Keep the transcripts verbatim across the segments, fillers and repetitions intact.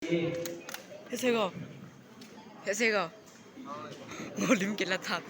Hesego. Hesego. Molim kila that.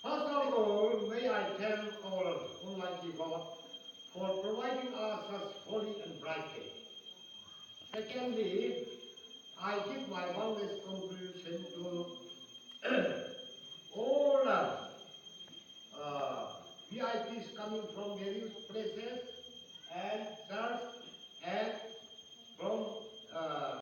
First of all, may I thank all Almighty God for providing us such holy and bright day. Secondly, I give my warmest congratulations to all the uh, V I Ps coming from various places and church and from uh,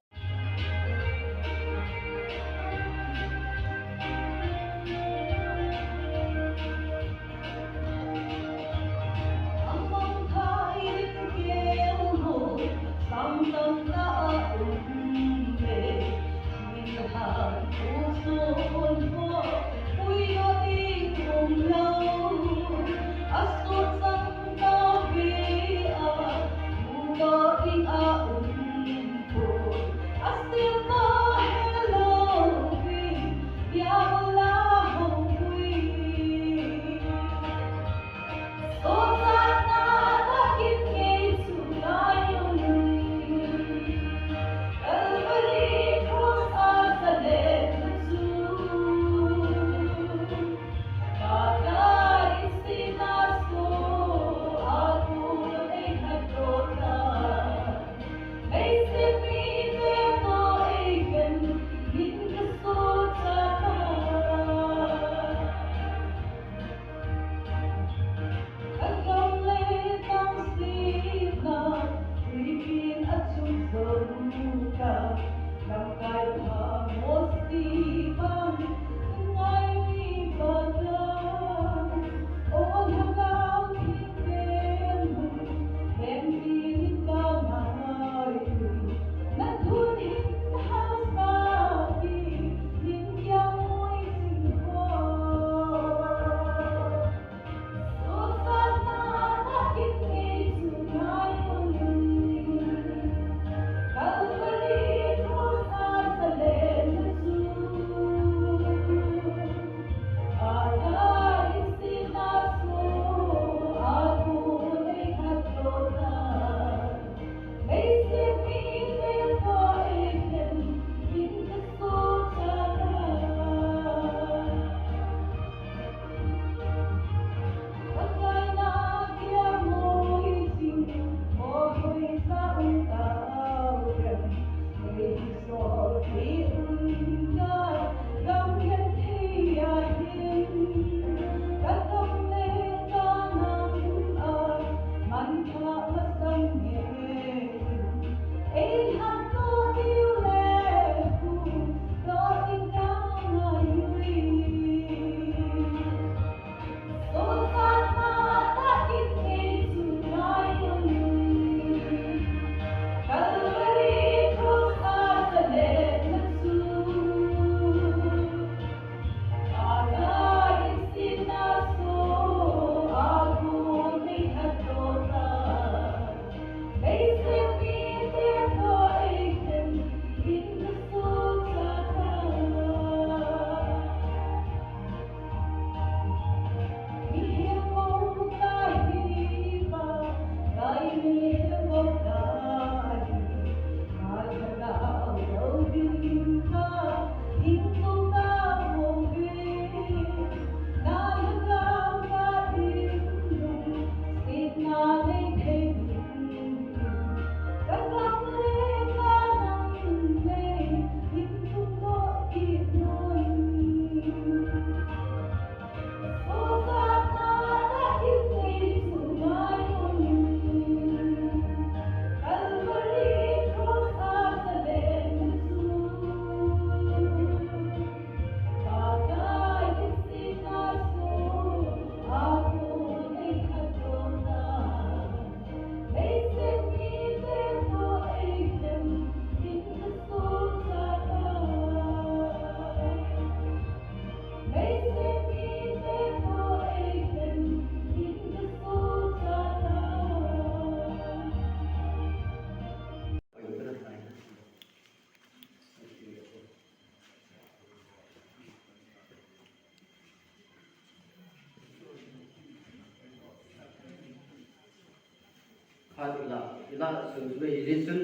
Khat ila, ila sun chu hi chun,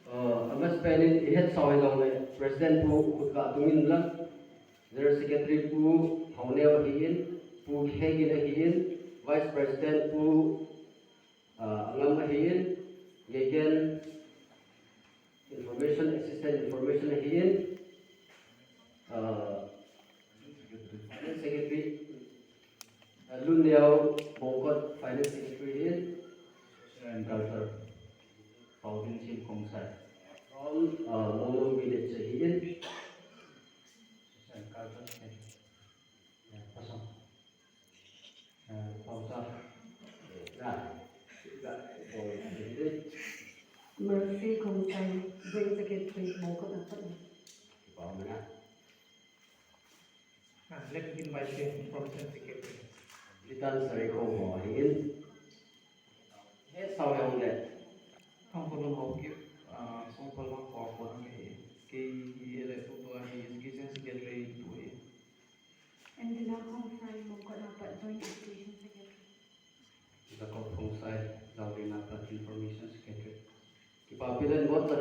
uh, a mass pen in i het sao hi jong le, President Pu Khutka Tungin la, General Secretary Pu Hauneo ahi in, Pu Khegin ahi in, Vice President Pu, uh, Angam ahi in, Gegen Information, Assistant Information ahi in, uh, Finance Secretary, uh, Luneo Bongkot, Finance Secretary ahi in, Social and Culture, Paubin Sim Khongsai. From, uh, Mongmong Village ahi in. Social and Culture, yeah, pasang. Eh, Paocha. Mercy Khongsai, Joint Secretary, Bongkot apat. Ah, Lek Gin Vice Information Secretary. Litan Sari Khongmo ahi in. He sao jong le. Thangpalun Haokip, ah, Songpal Mangkho, Khonang ahi. Kei hi le tu tu ahi, Education Secretary tu ahi. Angela Khongsai, Mongkot apat, Joint Education Secretary. Jacob Khongsai, Jaovin apat, Information Secretary. Kipa pi len bot ta.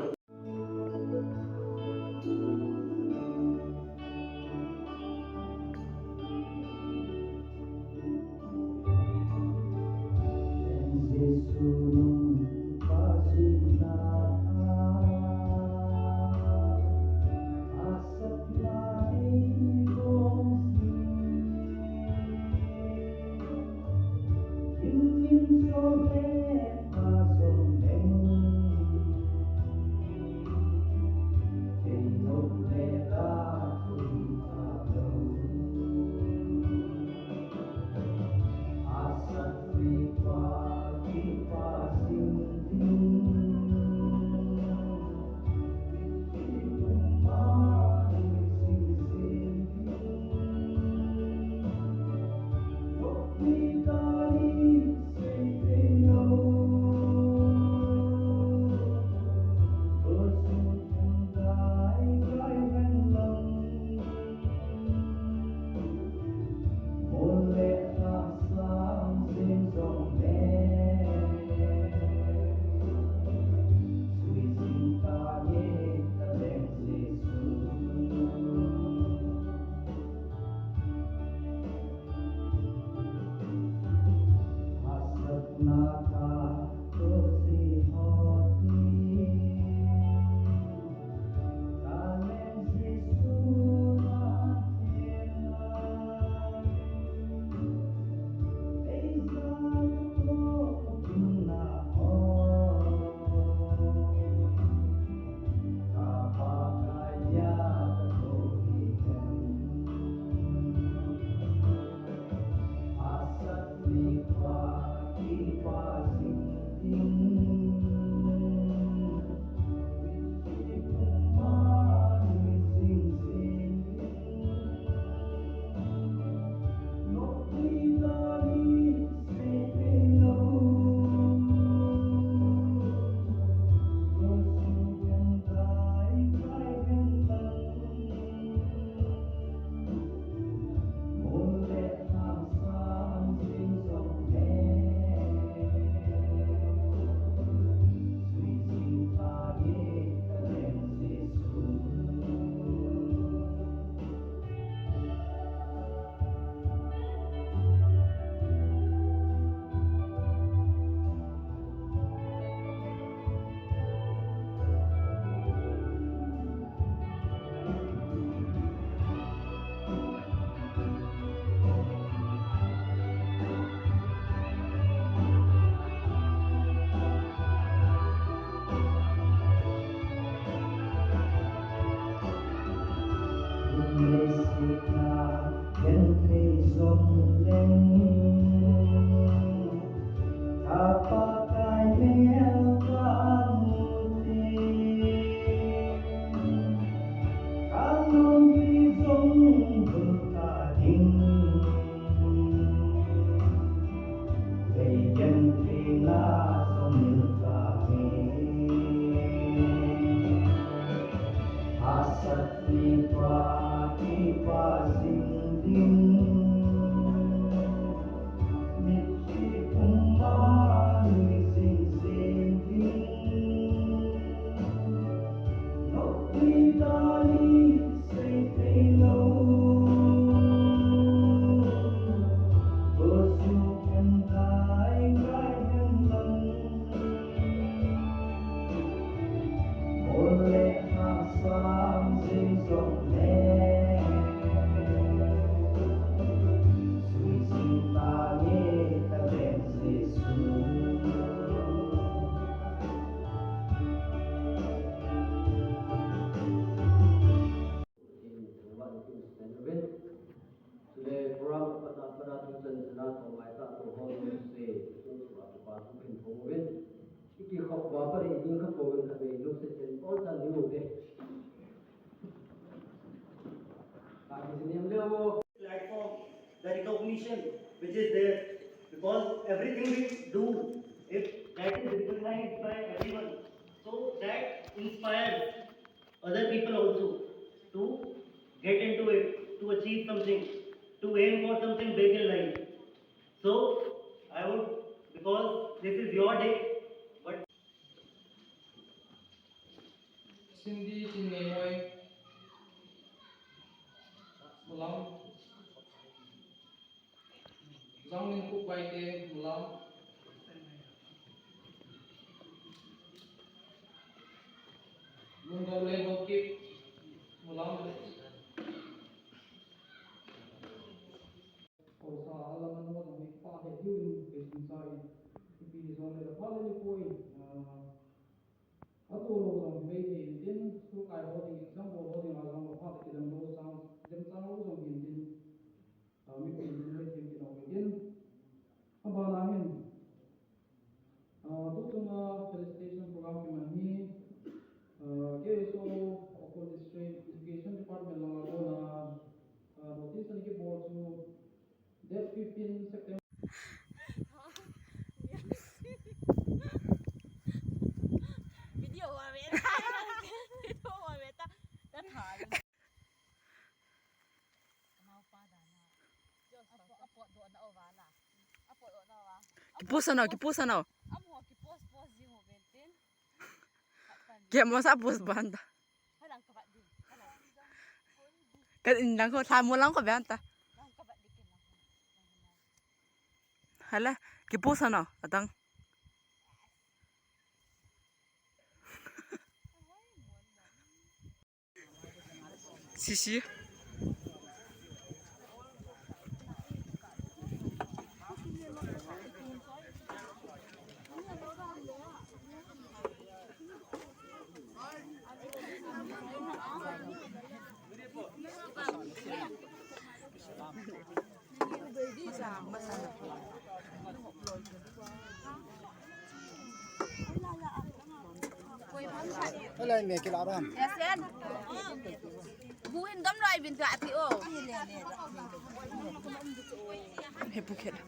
Platform, the recognition which is there, because everything we do, if that is recognized by everyone, so that inspires other people also to get into it, to achieve something, to aim for something big in life. So I would, because this is your day, but Cindy Chinneimoi, Mulam. Jangminkup Baite, Mulam. Lungdou Leibokip, Mulam. Osa alaman ho jong hi pha he diu in kei sung sa in. Ipi jong le pha le ni poi. Ah, atu lo jong hi mei thei in tin, school kai ho ding, exam bol ho ding a jong pha le kidam lo sang, dem sang lo jong hi in tin. Ah, mi pin tin mei thei in tin ong tin. Abana hin. Ah, tuchunga felicitation program kiman hi, ah, K S O, Ukhrul District Education Department langa kona, ah, notice ana kibol chu date fifteen September. Video wa me. Video wa me ta. Ta tha. Kipost ano, kipost ano. Kemo sa post banta. Ka in lang ko, tha mo lang ko banta. Hala, kipost ano, atang. Sisi. Helai me kila ram. Buin dom loi bin tu ati o. He pu khela.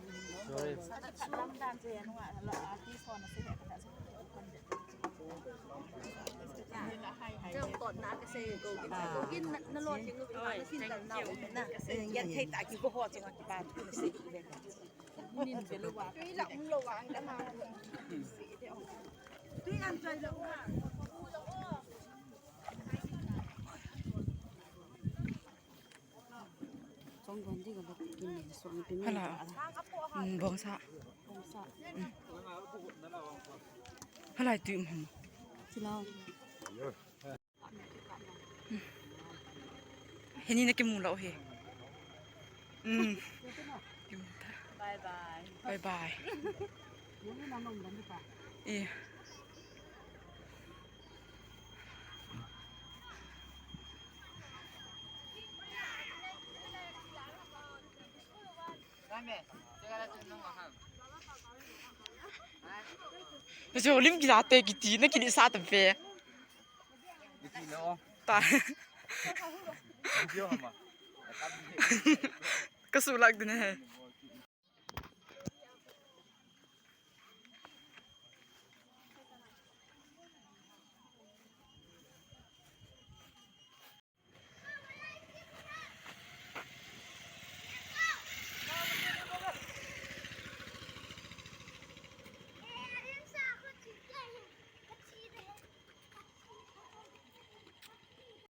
Hala. Mm, bongsa. Mm. Hala, tu, mm. Hini na kimu lou he. Mm. Kimu ta. Bye bye. Bye bye. Eh. Jolim kila te kiti na kini sa ta pe. Ta. Kasulak din he.